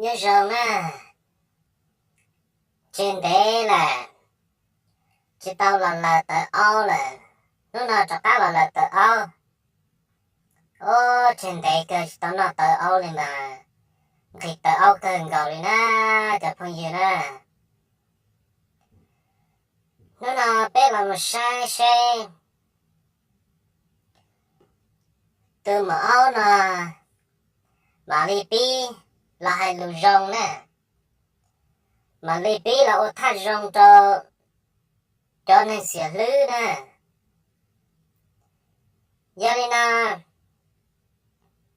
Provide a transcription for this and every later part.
Nyob zoo na, tseg ntev lawm tsis tau los lawm tawv aub lawm, hnub no rov qab los lawm tawv aub. Ub, tseg ntev kawg tsis tau noj tawv aub li mas nqhis tawv aub kawg nkaus li na cov phooj ywg na. Hnub no peb los mus saib seb tus maum aub no mam li pib los hais lus zoo na, mam li pib los ua thaj zoo rau cov neeg xiam hlwb na. Yog li no,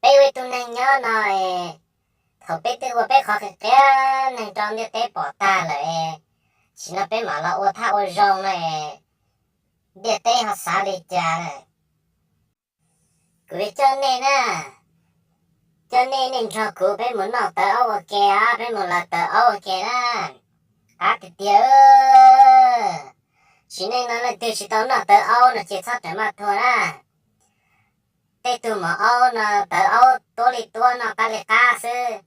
peb ua ib tug neeg nyob no es thaum peb twb ua peb qhov qia qia neeg rau ntiaj teb pom tag lawm es, sim no peb mam los ua thaj ua zoo no es ntiaj teb ho xav li cas na. Kuv yuav coj nej na, coj nej, nej nrog kuv peb mus noj tawv aub ua ke, peb mus lawv tawv aub ua ke na. Qab tiag tiag, sim neej no leej twg tsis tau noj tawv aub no ces txhob rawm maj tuag na. Tej tug maum aub no tawv aub tuab li tuab noj qab li qab xwb,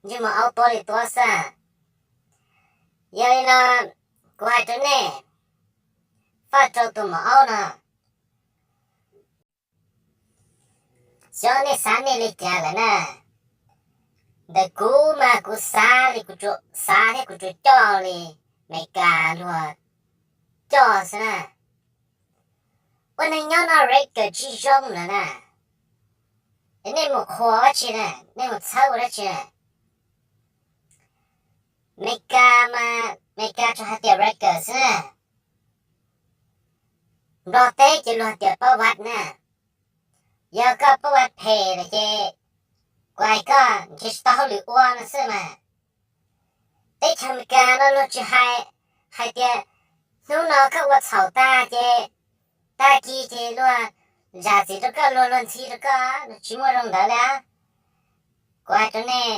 ntsej muag aub tuab li tuab xwb. Yog li no, kuv hais rau nej, faj rau tus maum aub no, xyov nej xav nej li cas lawm na. Ntawm kuv mas kuv xav li kuv tsuas xav thiab kuv tsuas coj li Meskas luag coj xwb na. Ua neeg nyob no record tsis zoo lawm na. Es nej mus qhuas dab tsi na, nej mus txhawb ua dab tsi na? Meskas mas Meskas tsuas hais tias record xwb na. Nplog teb ces luag tias pab vaj na. Yog koj pab vaj phem lawm ces kuv hais koj nrhiav tsis tau hauj lwm ua no xwb mas. Teb chaws Amelikas no luag tsis hais hais tias hnub no koj ua txhaum tag ces tag kis ces luag zam txim rau koj, luag luag ntxhi rau koj, luag tsis muaj zoo ntawd li. Kuv hais rau nej,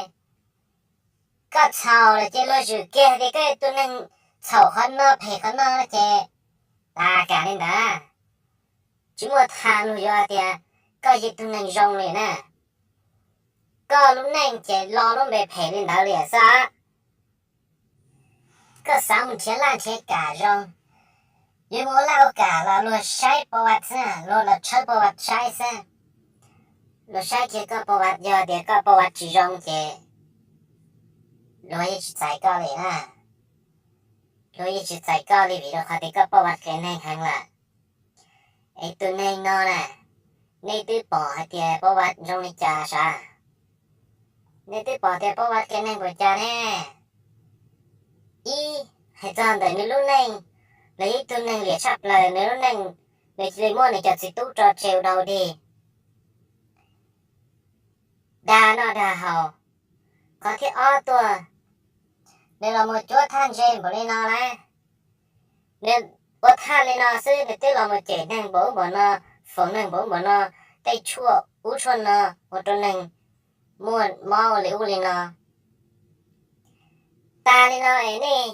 koj txhaum lawm ces luag zwm kiag tias koj yog tus neeg txhaum qhov no phem qhov no ces tas kam li ntawd. Tsis muaj tham luag yuav tias koj yog tus neeg zoo li na. Koj lub neej ces lo lub npe phem li ntawd li xwb. Koj xav mus nrhiav laj nrhiav kam zoo, yuav mus ua laj ua kam los luag saib pab vaj xwb, luag los tshawb pab vaj saib xwb. Luag saib kiag koj pab vaj, yog tias koj pab vaj tsis zoo ces luag yeej tsis txais koj li na. Luag yeej tsis txais koj li vim rau qhov tias koj pab vaj qias neeg heev lawm. Es tus neeg no na, nej twb pom hais tias pab vaj zoo li cas sav? Nej twb pom tias pab vaj qias neeg npaum cas ne? Ib, hais txog ntawm nws lub neej, nws yog ib tug neeg liam tshaj plaws, nws lub neej, nws cia li muab nws cov txiv tub tso tseg ua dau dig, dag noj dag haus. Qhov thib ob tuaj, nws los mus cuab thaj ntse npaum li no lawm. Nws ua thaj li no xwb nws twb los mus cem neeg npaum ub npaum no, foom neeg npaum ub npaum no, tej tshuaj ub tshuaj no, ua rau neeg muaj mob li ub li no. Tas li no es nej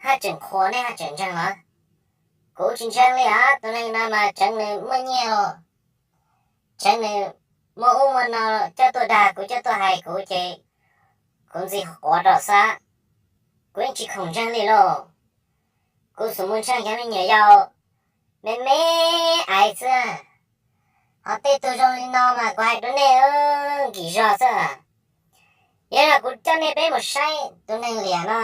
haj tseem qhuas, nej haj tseem ntseeg los? Kuv tsis ntseeg li os, tus neeg no mas tseev nws muaj nyiaj los, tseev nws muaj ub muaj no coj tuaj dag kuv, coj tuaj hais kuv ces kuv ntxi quav rau xwb. Kuv yeej tsis khoom ntseeg li lauj. Kuv xub mus ntseeg cov me nyuam yaus me me aiv xwb. Ho tej tug zoo li no mas kuv hais rau nej nkim zog xwb. Yog no kuv coj nej peb mus saib tus neeg liam no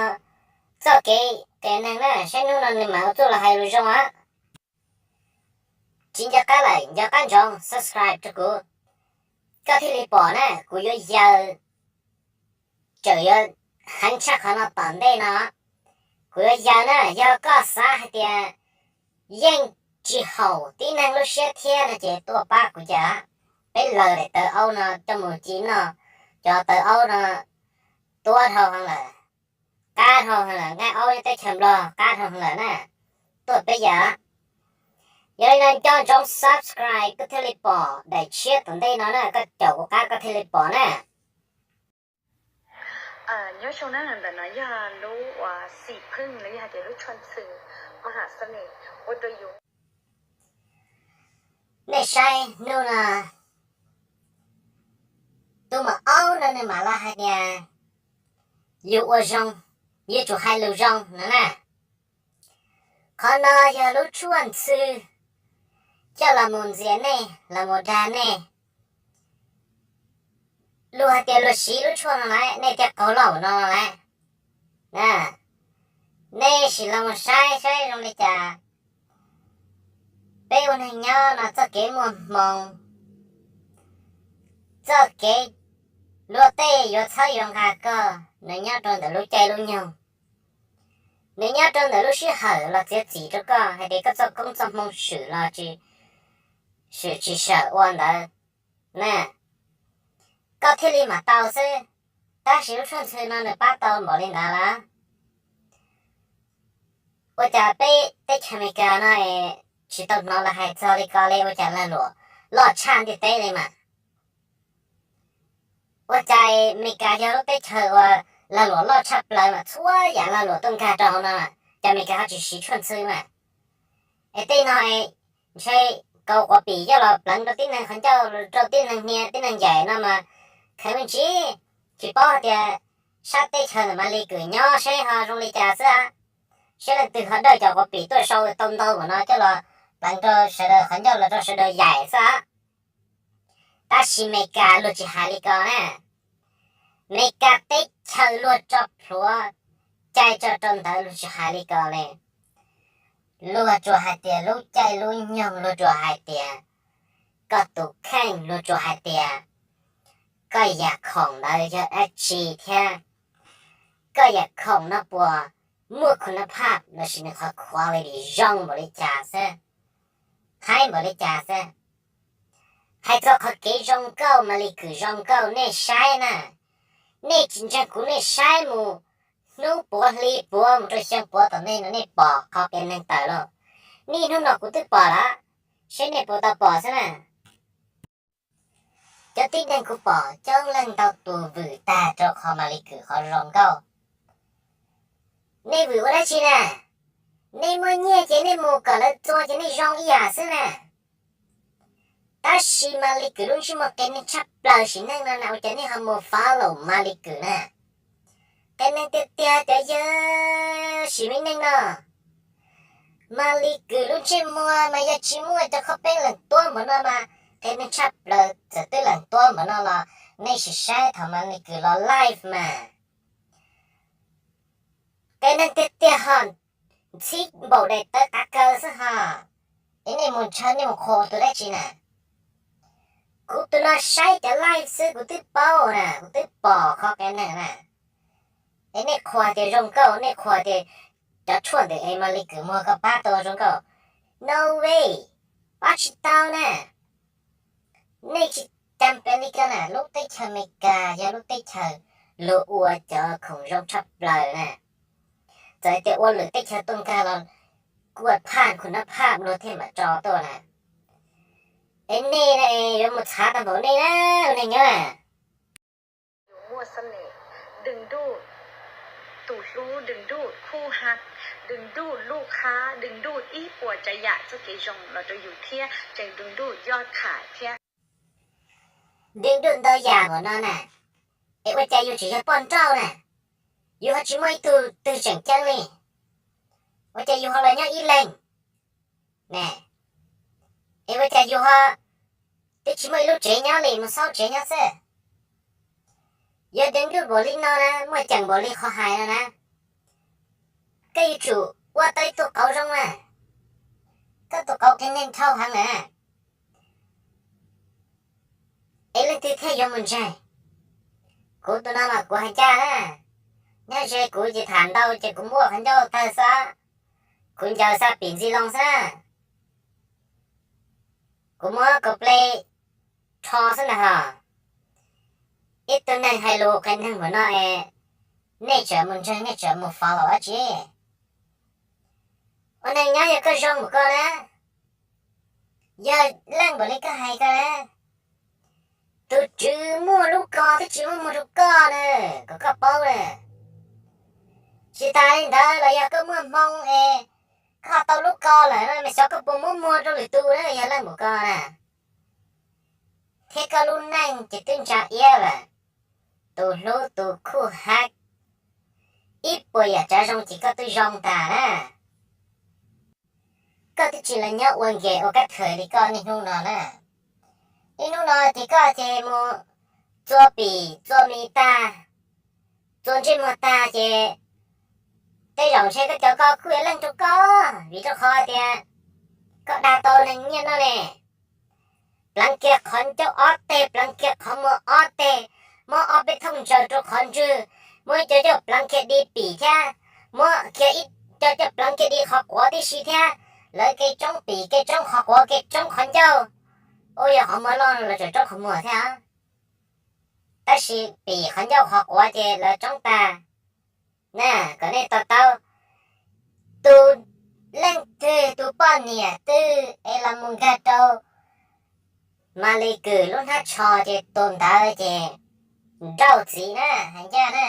txoj kev qias neeg na, saib hnub no nws mam ua txuj los hais lus zoo a. Tsis nco qab lawm, nco qab ntsoov subscribe rau kuv, koj thiaj li pom na. Kuv yuav yaws, tseem yuav heev tshaj qhov no tom ntej no. Kuv yuav yaws na, yog koj xav hais tias yeej tsis haum tib neeg lub siab thiab no ces tuaj pab kuv cas. Peb lawv daim tawv aub no coj mus ci noj, cov tawv aub no tuab dhau heev lawm, qab dhau heev lawm, nqaij aub nyob teb chaws Nplog qab dhau heev lawm na. Tuaj peb yaws. Yog li no nco ntsoov subscribe koj thiaj li pom daim tshiab tom ntej no na, koj caum kuv qab koj thiaj li pom na. Nyob zoo na, ntawm no yog lub uas xim pheej los yog hais tias lub tshuaj ntxhw maj ham xab nes ua rau yus. Nej saib hnub no Tus mos aub no nws mam los hais tias, yus ua zoo, yuav tsum hais lus zoo no na. Qhov no yog lub tshuaj ntxhw coj los mus ntxias nej, los mus dag nej. Luag hais tias luag siv lub tshuaj no lawm, nej thiaj qaug loj no lawm. Nej sim los mus saib saib zoo li cas. Peb ua neeg nyob no txoj kev muaj hmoo, txoj kev luag tej yuav txhawb yuav nqa koj, nws nyob rau ntawm lub caij lub nyoog, nws nyob rau ntawm lub sij hawm los txiav txim rau koj hais tias koj txoj koob txoj hmoo swm los tsis, swm tsis sawm ua ntawd na, koj thiaj li mam tau xwb. Tab sis lub tshuaj ntxhw no nws pab tau npaum li ntawd lawm. Ua cas peb teb chaws Amelikas no tsis tau hnov lawv hais txog li ko li, ua cas lag luam loj tshaj ntiaj teb li mas? Ua cas Amelikas yog lub teb chaws uas lag luam loj tshaj plaws mas txhua yam lag luam tuaj nkag rau hauv no, cas Amelikas ho tsis siv tshuaj ntxhw mas? Es tej no ntshe kaus quav pim coj los pleev rau tib neeg qhov ncauj, rau tib neeg hnia tib neeg ncaim no mas, kheev me ntsis, tsis paub hais tias sab teb chaws ntawm Malis Kws nyob seb ho zoo li cas xwb, seb leej twg ho dawj cov quav pim tuaj sau tau ntau npaum no coj los pleev rau sawv daws qhov ncauj los rau sawv daws yaim xwb. Tab sis Amelikas luag tsis hais li ko na. Amelikas teb chaws luag tso plhuav cai tso rau ntawd luag tsis hais li ko li. Luag tsuas hais tias lub caij lub nyoog, luag tsuas hais tias koj tus kheej, luag tsuas hais tias koj yam khoom ntawd yog dab tsi thiab koj yam khoom no puas muaj khun nab phaj lossis nws qhov quality zoo npaum li cas xwb, haib npaum li cas xwb. Hais txog qhov kev zoo nkauj, Malis Kws zoo nkauj nej saib na, nej tsis ntseeg kuv nej saib mus hnub puav hli puav mus rau xyoo puav tom ntej no nej pom qhov kev neeg tawm lauj. Niaj hnub no kuv twb pom lawm, seb nej puas tau pom xwb na. Cov tib neeg kuv pom coob leej ntau tus vwm tag rau qhov Malis Kws qhov zoo nkauj. Nej vwm ua dab tsi na? Nej muaj nyiaj ces nej mus kom lawv txua ces nej zoo ib yam xwb na. Tab sis Malis Kws lub ntsej muag qias neeg tshaj plaws sim neej no na, ua cas nej ho mus follow Malis Kws na? Qias neeg tiag tiag cov yawg sim me neej no. Malis Kws lub ntsej muag mas yog tsis muaj cov khob peb leej tuab npaum no mas, qias neeg tshaj plaws. Txawm twb leej tuab npaum no los nej sim saib thaum Malis Kws los live mas, qias neeg tiag tiag ho ntxhib npaum daim tawv qav kaw xwb ho. Es nej mus ntshaw nej mus qhuas tus dab tsi na? Kuv tus no saib cov live xwb kuv twb paub na, kuv twb pom qhov qias neeg na. Es nej qhuas tias zoo nkauj, nej qhuas tias cov tshuaj ntawm es Malis Kws muag koj pab tau zoo nkauj. No way, pab tsis tau na. Nej tsis cas pes li ko na, lub teb chaws Amelikas yog lub teb chaws luag ua cov khoom zoo tshaj plaws na. Txawm tias ua lwm teb chaws tuaj nkag los kuj phaj khun nab phaj luag thiaj mam tso tuaj na. Es nej yuav mus txhav tau npaum nej na, neeg nyob na. Tus hlub, đừng đu, khu ha, đừng đu, lub qha, đừng đu ib puas tsav yam txoj kev zoo los rau yus thiab tseem đừng đu yog tham thiab. Đừng đu ntau yam npaum no na, es ua cas yus tseem yog poj nrauj na, yus ho tsis muaj ib tug twg tseem ceeb li, ua cas yus ho los nyob ib leeg ne? Es ua cas yus ho twb tsis muaj ib lub tsev nyob li, mus xauj tsev nyob xwb? Yog đừng đu npaum li no na, muaj ceem npaum li qhov hais no na, koj yuav tsum ua tau ib tug qauv zoo na. Koj tus qauv qias neeg dhau heev na, es leej twg thiaj yuav mus ntseeg? Kuv tus no mas kuv hais ncaj na, nyob ze kuv ces tham ntau ces kuv muaj qhov ncauj tawg xwb, kuv ncaws xa pim ntxi loo xwb, kuv muab kaus ples rho xwb ntag hos. Ib tug neeg hais lus qias neeg npaum no es nej tseem mus ntseeg, nej tseem mus follow dab tsi? Ua neeg nyob yog koj zoo npaum ko na, yog leej npaum li koj hais ko na, tus Tswv muaj lub ko twb tsis muab muag rau koj na, kom koj paub na. Tsis tas li ntawd los yog koj muaj hmoo es koj tau lub ko lawm no, mas xyov koj puas muab muag rau lwm tus na, yog leej npaum ko na. thiab koj lub neej ces twb ntsa iab lawm. Tus hlub tus khuj hab, ib puas yam tsav zoo ces koj twb zoo tas na. Koj twb tsis los nyob ua nkees ua kab thawm li koj niaj hnub no na. Niaj hnub no ces koj ces mus txua pim txua mis tag, txua ntsej muag tag ces tej zaum ntshe koj cov koj kuj yuav leej rau koj, vim rau qhov tias koj dag tau neeg nyiaj no ne. Pleev kiag qhov ncauj ob teg, pleev kiag qhov muag ob teg, muab ob peb thooj ntsaws rau qhov ntswg, muab ib co coj pleev kiag di pim thiab, muab kiag ib co coj pleev kiag di qhov quav tib si thiab. Lawv kev tsoob pim, kev tsoob qhov quav, kev tsoob qhov ncauj. Ua yog qhov muag loj los tseem tsoob qhov muag thiab. Tab sis pim qhov ncauj qhov quav ces lawv tsoob tag. Na, kom nej to taub, tus leej twg tus poj niam twg es los mus nkag rau Mas Lis Kws lub hnab tsho ces tus ntawd ces nrauj txiv na, hais ncaj na.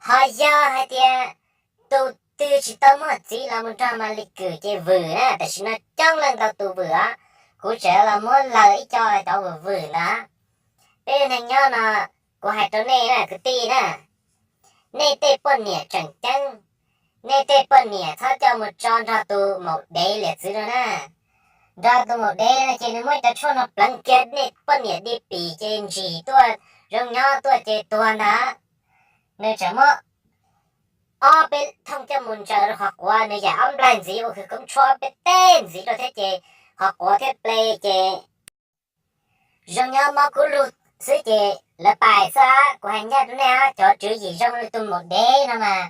Ho yog hais tias tus twg tsis tau muaj txiv los mus nrog Mas Lis Kws ces vwm na, tam sim no coob leej ntau tus vwm os. Kuv tseem los muab laws ib co cov vwm vwm ntawd. Peb neeg nyob no, kuv hais rau nej na kwv tij na, nej tej poj niam tseem ceeb, nej tej poj niam txhob coj mus tso nrog tus maum dev liam txwv no na. Nrog tus maum dev no ces nws muab cov tshuaj no pleev kiag nej poj niam di pim ces ntsim tuaj, zoo nyob tuaj ces tuag ntag. Nws tseem muab ob peb thooj coj mus ntsaws rau qhov quav, nws yam ob nplaig ntxiv ua khawv koob tshuab ob peb teg ntxiv rau thiab ces qhov quav thiab ple ces zoo nyob mob kub lug xwb ces lawv pais xwb. Kuv hais ncaj rau nej, cov tswv yim zoo li tus maum dev no mas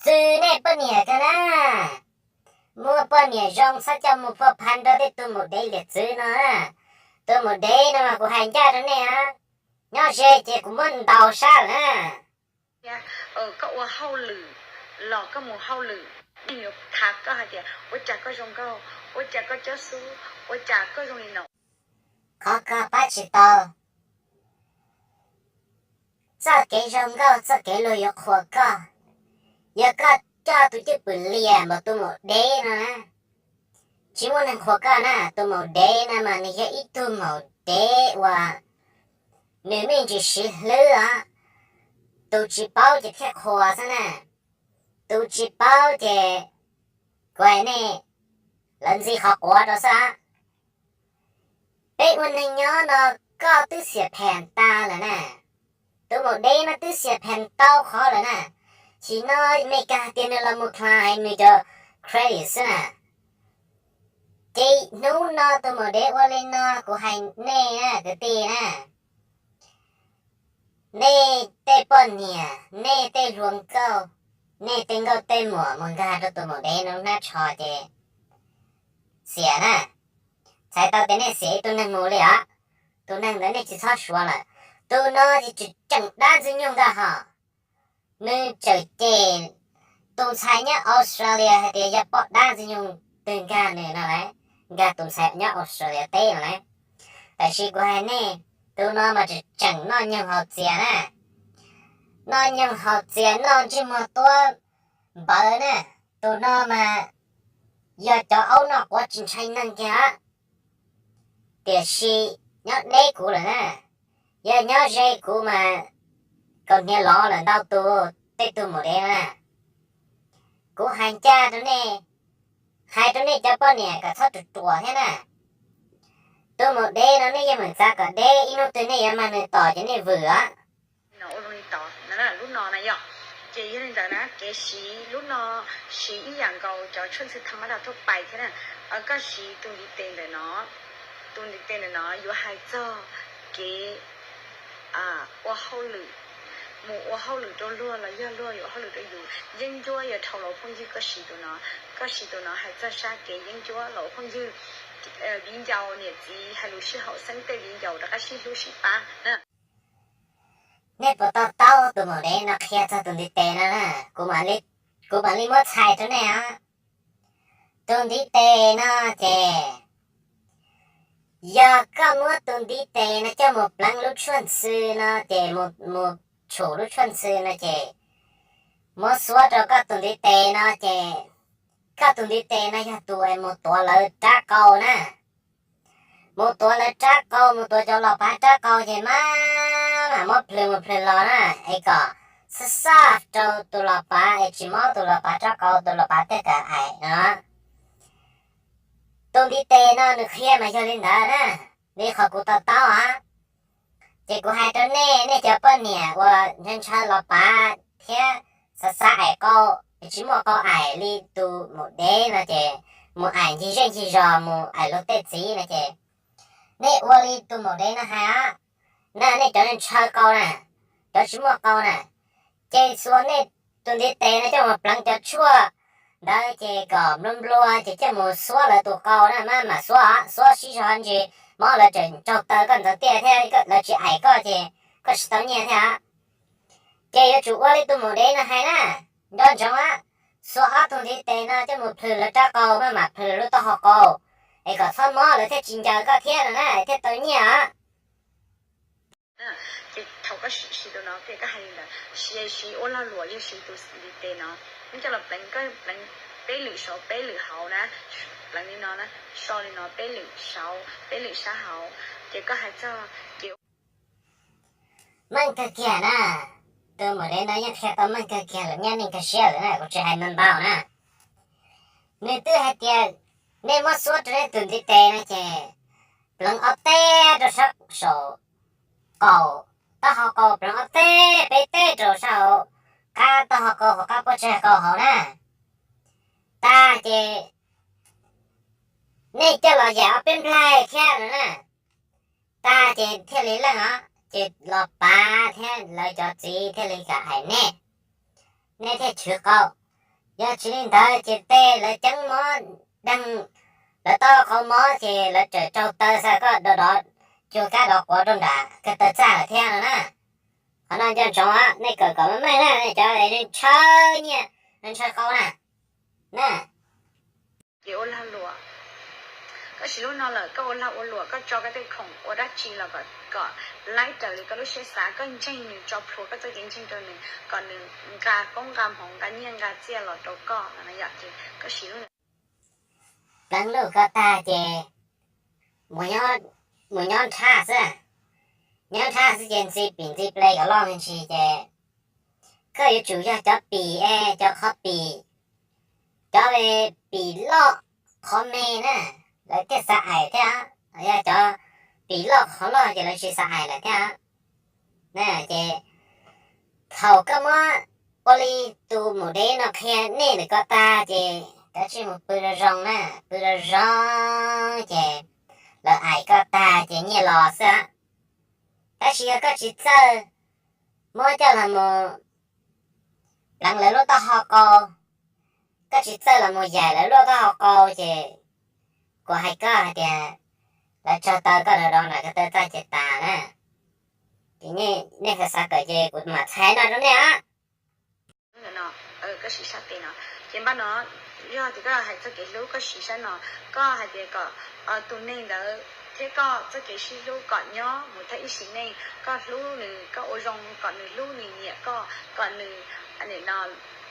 txwv nej poj niam kawg na. Muaj poj niam zoo txhob coj mus phua pha nrog tej tus maum dev liam txwv no. Tus maum dev no mas kuv hais ncaj rau nej, nyob ze ces kuv muab ntaus sab lawm na. Koj ua hauj lwm los koj mus hauj lwm, neeg yuav tham koj hais tias ua cas koj zoo nkauj, ua cas koj cob xub, ua cas koj zoo li no. Qhov koj pab tsis tau, txoj kev zoo nkauj txoj kev luag yuav qhuas koj. Yog koj coj tus cwj pwm liam npaum tus maum dev no na, tsis muaj neeg qhuas koj na. Tus maum dev no mas nws yog ib tug maum dev uas nws me ntsis siv hlwb os. Tus tsis paub ces thiaj qhuas xwb na. Tus tsis paub ces kuv hais nej, lawv ntxi qhov quav rau xwb. Peb ua neeg nyob no koj twb xiam phem tas lawm na. Tus maum dev no twb xiam phem tau qhov lawm na. Tsis no Meskas tias nws los mus kha nws cov credit xwb na. Ces hnub no tus maum dev ua li no kuv hais nej na kwv tij na, nej tej poj niam, nej tej hluas nkauj, nej tej nkauj tej muam mus nkag rau tus maum dev no hnab tsho ces xiam na. Txhais tau tias nej xiam ib tug neeg mus li os. Tus neeg ntawd nej tsis txhob suav lawm. Tus no ces tseem dab ntxwg nyoog ntag hos. Nws tseem cem tus ntxhais nyob Australia hais tias yog poj dab ntxwg nyoog twg nkag nws no lawm, nkag tus ntxhais nyob Australia teb no lawm. Tab sis kuv hais nej, tus no mas tseem tseem noj nyoog haus txias na. Noj nyoog haus txias, noj ntsej muag tuab npawv na. Tus no mas yog cov aub noj quav tsis ntshai neeg kiag. Tiam sis nyob deb kuv lawm na, yog nyob ze kuv mas kaus hniav lov lawm ntau tus. Tej tus maum dev no na, kuv hais ncaj rau nej, hais rau nej cov poj niam kom txhob ruam ruam thiab na. Tus maum dev no nej yeej meem txav kom deb, ib hnub twg nej yuav mag nws tom ces nej vwm os. Lub no na yog, ces yog li ntawd na kev siv lub no siv ib yam nkaus cov tshuaj ntxhw thaj mab daj tuaj pais thiab na. Koj siv tus ntiv tes ntawm no, tus ntiv tes ntawm no yuav hais txog kev ua hauj lwm, mus ua hauj lwm rau luag los yog luag yuav ua hauj lwm rau yus, yeeb ncuab yuav dhau los phooj ywg. Koj siv tus no, koj siv tus no hais txog sab kev yeeb ncuab los phooj ywg, viv ncaus niam txiv hais lus sib haum xeeb tej viv ncaus rov qab sib hlub sib pab na. Nej puas to taub tus maum dev no qhia txog tus ntiv tes no na? Kuv mam li muab txhais rau nej os. Tus ntiv tes no ces yog koj muab tus ntiv tes no coj mus pleev lub tshuaj ntxhw no ces mus tshum lub tshuaj ntxhw no ces muab xuab rau koj tus ntiv tes no ces koj tus ntiv tes no yog tus es mus tuav lawv rab qau na. mus tuav lawv rab qau, mus tuav cov los pav rab qau ces mam, mam muab plhws mus plhws los na, es kom xab xaj rau tus los pav es tsis mob tus los pav rab qau, tus los pav thiaj kam aim no. Tus ntiv tes no nws qhia mas yog li ntawd na, li qhov kuv to taub a. Ces kuv hais rau nej, nej cov poj niam uas ntshaw ntshaw los pav thiab xav xav aim qau, tsis muaj qau aim li tus maum dev no ces mus aim ncig zej ncig zos, mus aim luag tej txiv no ces nej ua li tus maum dev no hais a, na nej cov ntshaw qau na, cov tsis muaj qau na, ces xuas nej tus ntiv tes no coj mus pleev cov tshuaj ntawd ces kom nplua nplua ces coj mus xuab lawv tus qau na, maj mam xuab, xuab sib zog ntsis, mob lawv tseem raug taw koj ntxeev tiaj thiab, lawv tsis aim koj ces koj tsis tau nyiaj thiab. Ces yuav tsum ua li tus maum dev no hais na, nco ntsoov a, xuas ob tug ntiv tes no coj mus plhws lawv rab qau, maj mam plhws lub taub hau qau, es kom txhob mob lawv thiaj tsis ncaws koj thiab no na, thiaj tau nyiaj os. Ces thaum koj siv tus no, koj hais li ntawd, siv, siv ua lag luam, yog siv tus ntiv tes no, nej coj los pleev, koj pleev peb lwm saud peb lwm hauv na, pleev li no na, so li no peb lwm saud peb lwm sab hauv, ces koj hais txog ces meej kawg kiag na. Tus maum dev no yeej qhia tau meej kawg kiag lawm, nyab neej kawg siab lawm na, kuv tsis hais npau npau na. Nws twb hais tias nej muab xuab rau nej tus ntiv tes no ces pleev ob teg rau sab saum qaum, taub hau qau pleev ob teg, peb teg rau sab hauv qab taub hau qau, hauv qab pob tsag qau hauv na. Tag ces nej coj los yaim ob peb nplaig thiab no na. Tag ces thiaj li leej os, ces los pav thiab lawv cov txiv thiaj li kam aim nej, nej thiaj chwv qau. Yog tsis li ntawd ces tej lawv ceeb mob deeg, lawv taub hau qau mob ces lawv tseem raug taw xa koj dov dov, cuag kab dov quav rau nram ko taw txaj lawm thiab no na. Qhov no nco ntsoov, nej kawm kom meej meej na, nej cov ntshaw nyiaj, ntshaw qau na. Na, ces ua lag luam, koj siv lub no lawm koj ua lag ua luam, koj tso koj tej khoom ua dab tsi los kom laib raws li koj lub siab xav, koj ntseeg nws, tso plhuav koj txoj kev ntseeg rau nws kom nws nqa koob nqa hmoov nqa nyiaj nqa txiaj los rau koj no yom, ces koj siv lub pleev lub ko tag ces mus nyob nrhab xwb, nyob nrhab xwb ces ntxi pim ntxi ple kom loj me ntsis ces koj yuav tsum yog cov pim es cov qhov pim, cov pim loj qhov me na, lawv thiaj xav aim thiab, yog cov pim loj qhov loj ces lawv tsis xav aim lawm thiab. Ces thaum koj muab ua li tus maum dev no qhia nej ntawm ko tag ces kav tsij mus pw zoo zoo na, pw zoo zoo ces lawv aim koj tag ces nyiaj los xwb. Tab sis yog koj tsis txawj muab coj los mus pleev lawv lub taub hau qau, koj tsis txawj los mus yaim lawv lub taub hau qau ces kuv hais koj hais tias lawv tsaug taw koj dov dov nram ko taw txaj ces tas na. Ces nej xav xav kawm ces kuv mam txhais no rau nej os. Koj siv sab tes no, ces npaj no, yog tias koj hais txog kev hlub koj siv sab no, koj hais tias kom tus neeg ntawd thiab koj txoj kev sib hlub kom nyob mus thaj ib sim neej, koj hlub nws, koj ua zoo kom nws hlub nws nyiam koj, kom nws no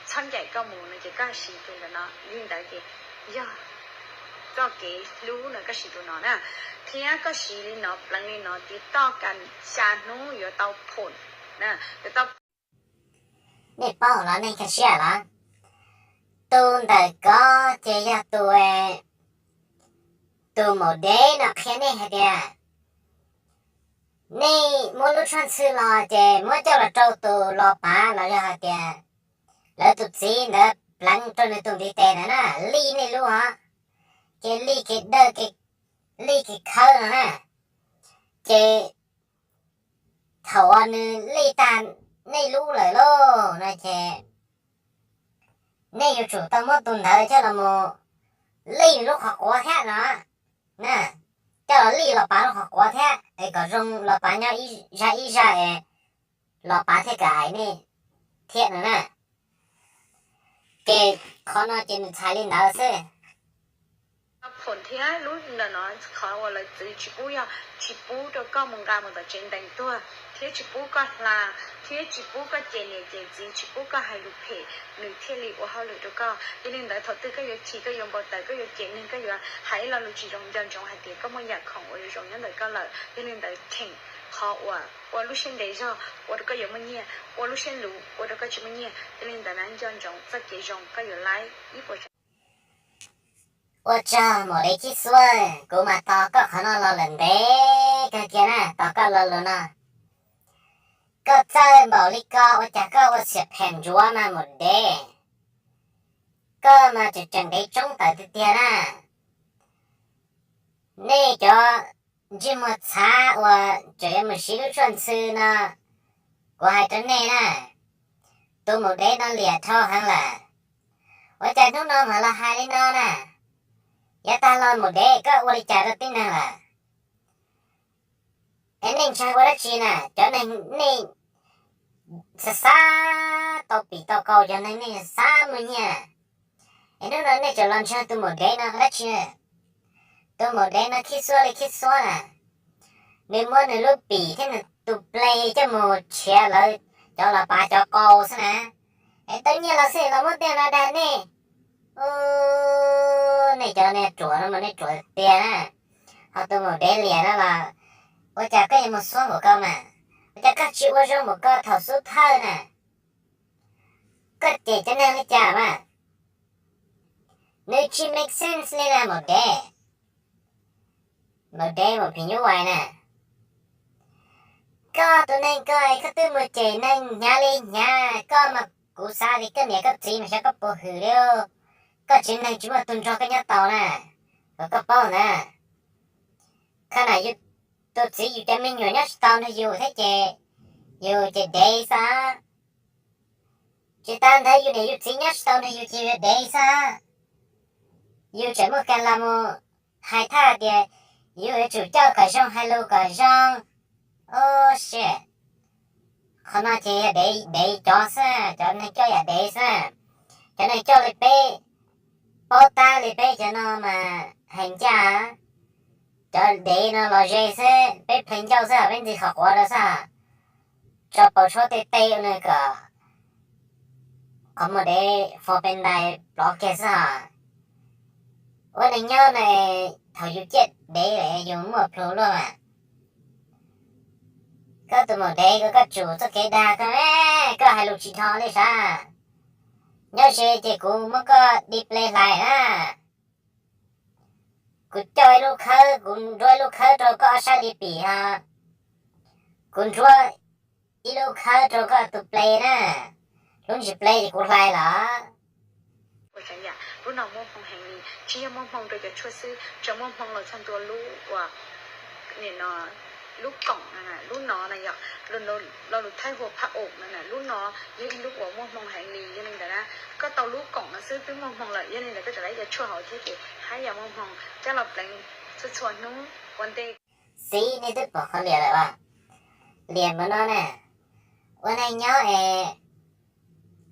txhob ncaim koj mus no ces koj siv tus ntawm no li ntawd ces yog txoj kev hlub no koj siv tus no na, thiab koj siv li no pleev li no tiv toj kas xya hnub yuav tau phoom, yuav tau. Nej paub los nej nkag siab los? Tus ntawm ko ces yog tus, tus maum dev no qhia nej hais tias nej muab lub tshuaj ntxhw los ces muab coj los rau tus los pav los yog hais tias lawv tus txiv ntawd pleev rau nws tus ntiv tes ntawd na, lij nej lub os, ces lij kev dawj, lij kev khawb no na, ces thaum uas nws lij tag nej lub lawm lauj no ces nej yuav tsum tau muab tus ntawd coj los mus lij nws lub qhov quav thiab no na, coj los lij los pav lub qhov quav thiab es kom zoo los pav nyob ib zaj ib zaj es los pav thiaj kam aim nej thiab no na. Ces qhov no ces nws txhais li ntawd xwb. Phoom thiab lub ntawm no qhov uas lawv txwv tsis pub, yog tsis pub rau koj mus nqa mus tom tsev ntees tuag. thiab tsis pub koj hla, thiab tsis pub koj cem niam cem txiv, tsis pub koj hais lus phem, nws thiaj li ua hauj lwm rau koj. Yog li ntawd thaum twg koj yuav chim, koj yuav npau taws, koj yuav cem neeg, koj yuav hais ib lo lus tsis zoo, nco ntsoov hais tias koj muaj yam khoom uas zoo nyob ntawm koj lawm. Yog li ntawd cheem qhov uas ua lub siab ntev zog ua rau koj yuav muaj nyiaj, ua lub siab luv ua rau koj tsis muaj nyiaj. Yog li ntawd na, nco ntsoov txoj kev zoo koj yuav laib ib puas tsav. Ua tsaug maum dev Chib Xuab, kuv mas tos koj qhov no los lawm ntev kawg kiag na, tos koj lo lus no. Koj txawj npaum li ko ua cas koj ua xiam phem ntsuav mas maum dev. Koj mas tseem tseem dev tsoob tawm tiag tiag na. Nej cov ntsej muag txhav uas tseem yuav mus siv lub tshuaj ntxhw no, kuv hais rau nej na, tus maum dev no liam dhau heev lawm. Ua cas hnub no mam los hais li no na? Yav tag los maum dev koj ua li cas rau tib neeg lawm? Es nej ntshai ua dab tsi na? Cov neeg nej xav xav tau pim tau kau, cov neeg nej xav muaj nyiaj, es hnub no nej tseem los ntshai tus maum dev no dab tsi? Tus maum dev no khib xuab li khib xuab na, nws muab nws lub pim thiab nws tus play coj mus tshiav lawv cov los pav cov qau xwb na. Es tau nyiaj los xwb los muab tej no dag nej. Nej cov niag ruam no mas nej ruam tiag na. Ho tus maum dev liam no los, ua cas koj yuav mus xuab npaum koj mas? Ua cas koj tsis ua zoo npaum koj thaum xub thawj na? Koj cem cov neeg li cas mas? Nws tsis make sense li na maum dev. Maum dev maum phim nyuj vais na. Koj tus neeg ko es koj twb mus cem neeg hnyav li hnyav, koj mas kuv xav tias koj niam koj txiv mas xyov koj puas hwm li. Koj tsev neeg tsis muaj tus nrog koj nyob tau na, kom koj paub na. Koj na, tus txiv yus cov me nyuam nyob tsis tau nrog yus thiab ces yus ces dev xwb. Tsis tas ntawd yus niam yus txiv nyob tsis tau nrog yus ces yus dev xwb. Yus tseem muaj kas los mus hais thaj tias yus yuav tsum coj kom zoo, hais lus kom zoo. Ub, qhov no ces yog dev, dev cov xwb, cov neeg coj yam dev xwb. Cov neeg coj li peb paub tab li peb cov no mas hais ncaj. Cov dev no los ze xwb, peb plhaw ncauj xwb, peb ntxig qhov quav rau xwb, tso paus tshuab tej tej ua nws kom qhov muag dev fo pes ntais plov kiag xwb os. Ua neeg nyob na, thaum yus ciaj dev lawm yus muaj plhus luaj mas. Koj tus maum dev ko, koj tsum txoj kev dag koj, koj hais lus tsis dhau li sav. Nyob ze ces kuv muab koj di ple hlais na. Kuv coj ib lub khawb, kuv nruab ib lub khawb rau koj ob sab di pim ho kuv nruab ib lub khawb rau koj tus ple na. Lub ntsis ple ces kuv hlais los. Ua cas yam lub no muaj hmoo heev li, tsis yog muaj hmoo rau cov tshuaj xwb, tseem muaj hmoo los txog ntua lub uas nim no lub koom no, lub no na yog lo lus Thaib hu ua phab oom no na, lub no yog ib lub uas muaj hmoo heev li. Yog li ntawd na, koj tau lub koom no xwb twb muaj hmoo lawm, yog li ntawd koj tseem laib cov tshuaj hauv thiab ces haj yam muaj hmoo coj los pleev txhua txhua hnub ua ntej. Xiv, nej twb pom qhov liam lawm as. Liam npaum no na, ua neej nyob es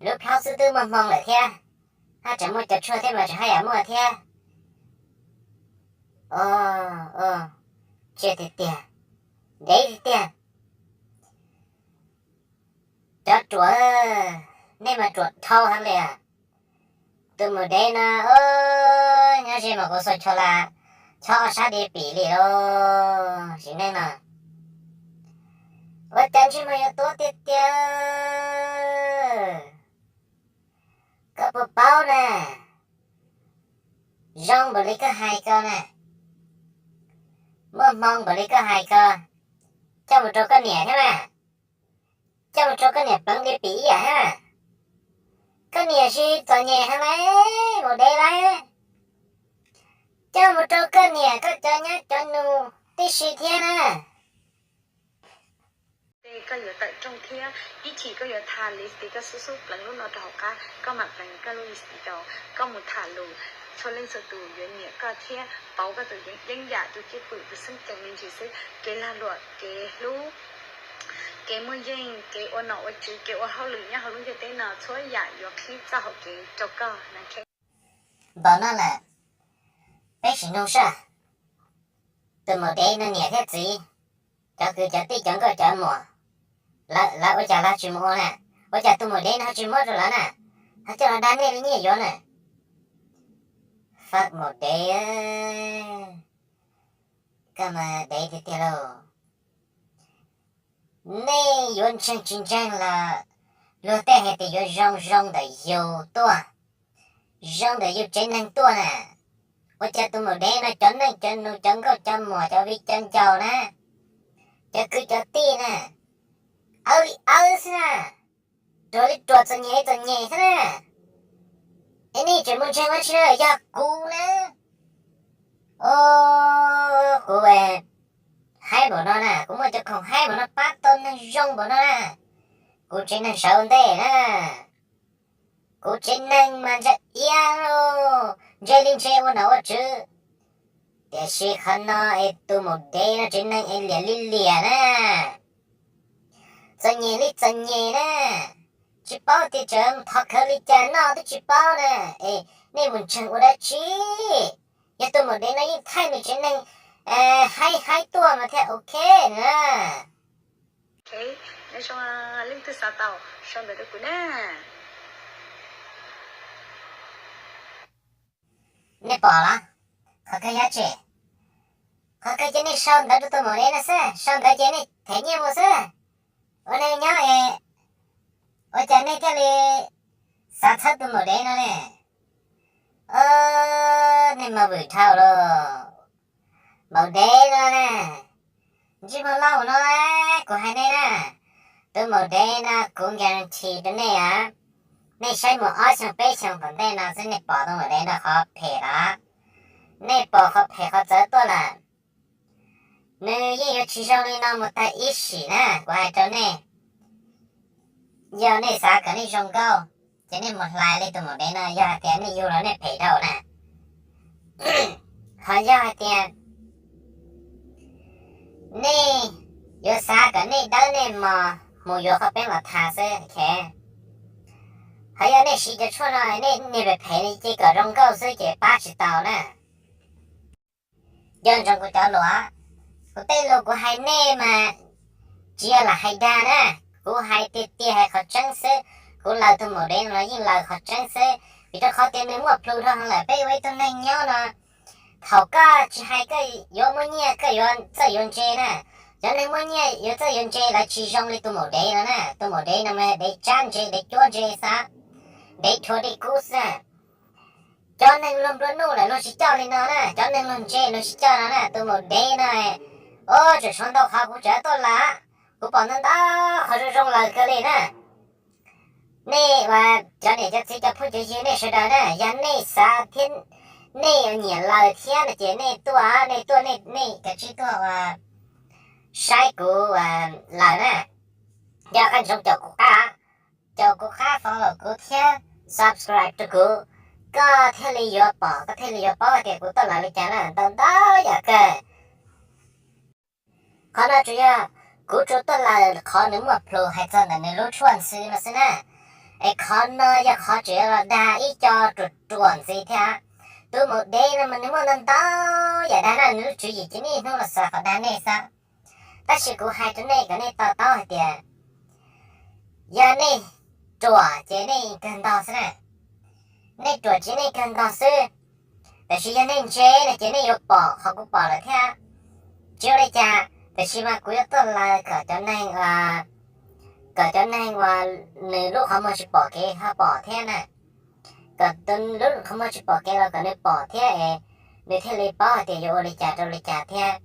lub plhaub xwb twb muaj hmoo lawm thiab, haj tseem muaj cov tshuaj thiab mas tseem haj yam muaj thiab. Tsiaj tiag tiag, dev tiag tiag. Cov ruam, nej mas ruam dhau heev li. Tus maum dev no, nyob ze mas kuv xuas chov las chob ob sab di pim li lauj, sim neej no. Ua cas ntsej muag yuav tuab tiag tiag? Koj puas paub na, zoo npaum li koj hais ko na, muaj hmoo npaum li koj hais ko, coj mus rau koj niam thiab mas, coj mus rau koj niam pleev di pim ib yam thiab mas. Koj niam tsis txom nyem heev lauj, maum dev lauj, coj mus rau koj niam koj cov nyab cov nus tib si thiab na. Ces koj yuav tawm rooj thiab ib chim koj yuav tham lipstick, koj xub xub pleev lub no rau hauv qab, koj mam pleev koj lub lipstick rau, koj mus tham lus, txhua leej txhua tus yuav nyiam koj thiab pauv koj tus yeeb yam, tus cwj pwm, tus xeeb ceem me ntsis xwb. Kev lag luam, kev hlub, kev muaj yeej, kev ua nom ua tswv, kev ua hauj lwm nyob hauv lub ntiaj teb no txhua yam yuav qhib txoj hau kev rau koj. Npaum no lawm, peb sim nug seb tus maum dev no niam thiab txiv, cov kwv cov tij cov nkauj cov muam, Lawv ua cas lawv tsis mus ua na? Ua cas tus maum dev no tsis muab rau lawv na? Ho coj los dag nej li nyiaj yuav na. Faj maum dev, koj mas dev tiag tiag lauj. Nej yuav ntseeg tsis ntseeg los luag tej hais tias yuav zoo zoo ntawm yus tuaj, zoo ntawm yus tsev neeg tuaj na. Ua cas tus maum dev no cov neej cov nus cov nkauj cov muam cov viv cov ncaus na, cov kwv cov tij na, awb li awb xwb na, ruam li ruam txom nyem li txom nyem xwb na. Es nej tseem mus ntseeg ua tsi na? Yog kuv na, o, kuv haib npaum no na, kuv muaj cov khoom haib npaum no pab tau neeg zoo npaum no na, kuv tsev neeg sawv ua ntej na. Kuv tsev neeg mas ntsa iab lauj, ntse li ntse ua nom ua tswv. Tiam sis qhov no es tus maum dev no tsev neeg es liam li liam na. Txom nyem li txom nyem na. Tsis paub tias tseem thov khawv li cas noj twb tsis paub na. Es nej mus ntseeg ua dab tsi? Yog tus maum dev no yeej thaij nws tsev neeg haib haib tuaj mas thiaj ok na. Leej twg xav tau sau ntawv rau kuv na. Nej pom los? Qhov kawg yog tsi? Qhov kawg ces nej sau ntawv rau tus maum dev no xwb, sau ntawv ces nej them nyiaj mus xwb. Ua neeg nyob es ua cas nej thiaj li xav txhawb tus maum dev no ne? Nej mas vwm dhau los. Maum dev no na, ntsej muag loj no, kuv hais nej na, tus maum dev no kuv guarantee rau nej a, nej saib mus ob xyoos peb xyoos tom ntej no xwb nej pom tus maum dev no qhov phem los, nej pom qhov phem qhov txawv tuaj lawm. Nws yeej yuav tsis zoo li no mus tag ib sim na, kuv hais rau nej. Yog nej xav kom nej zoo nkauj, ces nej mus hlais li tus maum dev no, yog hais tias nej yug los nej phem dhau na. Ho yog hais tias nej yuav xav kom nej dawb nej mos, mus yuav qhov peeb los tha xwb. Ho yog nej siv cov tshuaj no, nej niag phem phem li ces kom zoo nkauj xwb ces pab tsis tau na. Nco ntsoov kuv cov lus, kuv tej lus kuv hais nej mas tsis yog lam hais dag na, kuv hais tiag tiag hais qhov tseeb xwb. Kuv laws tus maum dev no los yeej laws qhov tseeb xwb, vim rau qhov tias nws muaj plhus dhau heev lawm. Peb ua ib tug neeg nyob no, thaum koj tsis hais koj yuav muaj nyiaj koj yuav txawj yuav ntse na. Cov neeg muaj nyiaj yuav txawj yuav ntse lawv tsis zoo li tus maum dev no na. Tus maum dev no mas dev tsab ntse, dev cuab ntse xwb, dev rhuav dej kub xwb. Cov neeg luag nplua nuj lawm luag tsis coj li no na, cov neeg luag ntse luag tsis coj no na. Tus maum dev no, o, tseem tshuav ntau qhov kuv tseem tuaj laws, kuv pom ntau ntau qhov zoo zoo laws kawg li na. Nej ua cov niam cov txiv cov phooj cov ywg nej sawv daws na, yog nej xav thiab nej nyiam laws thiab no ces nej tuaj, nej tuaj nej kav tsij tuaj ua saib kuv laws na. Nco qab ntsoov caum kuv qab, caum kuv qab follow kuv thiab subscribe rau kuv, koj thiaj li yuav pom, koj thiaj li yuav paub hais tias kuv tuaj laws li cas na, ntau ntau yam kawg. Qhov no tsuas yog kuv tsuas tuaj laws qhov nws muaj plhus hais txog ntawm nws lub tshuaj ntxhw no xwb na. Es qhov no yog qhov tseem yuav los dag ib co ruam ruam ntxiv thiab. Tus maum dev no mas nws muaj ntau ntau yam dag na, nws lub tswv yim ces niaj hnub los xav qhov dag nej xwb. Tab sis kuv hais rau nej kom nej to taub hais tias yog nej ruam ces nej kawg ntog xwb na. Nej ruam ces nej kawg ntog xwb. Tab sis yog nej ntse no ces nej yuav pom qhov kuv pom lawm thiab. Tsis ua li cas, tab sis mas kuv yuav tuaj laws kom cov neeg, kom cov neeg uas nws lub qhov muag tsis pom kev ho pom thiab na. Kom tus lub qhov muag tsis pom kev los kom nws pom thiab es nws thiaj li paub hais tias yuav ua li cas rau li cas thiab.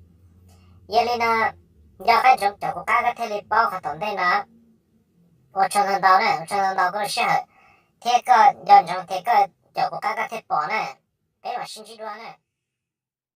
Yog li no, nco qab ntsoov caum kuv qab koj thiaj li paub qhov tom ntej no. Ua tsaug ntau ntau na, ua tsaug ntau ntau koj lub sij hawm, thiab koj nco ntsoov tias koj caum kuv qab koj thiaj pom na. Peb mam sib ntsib dua na.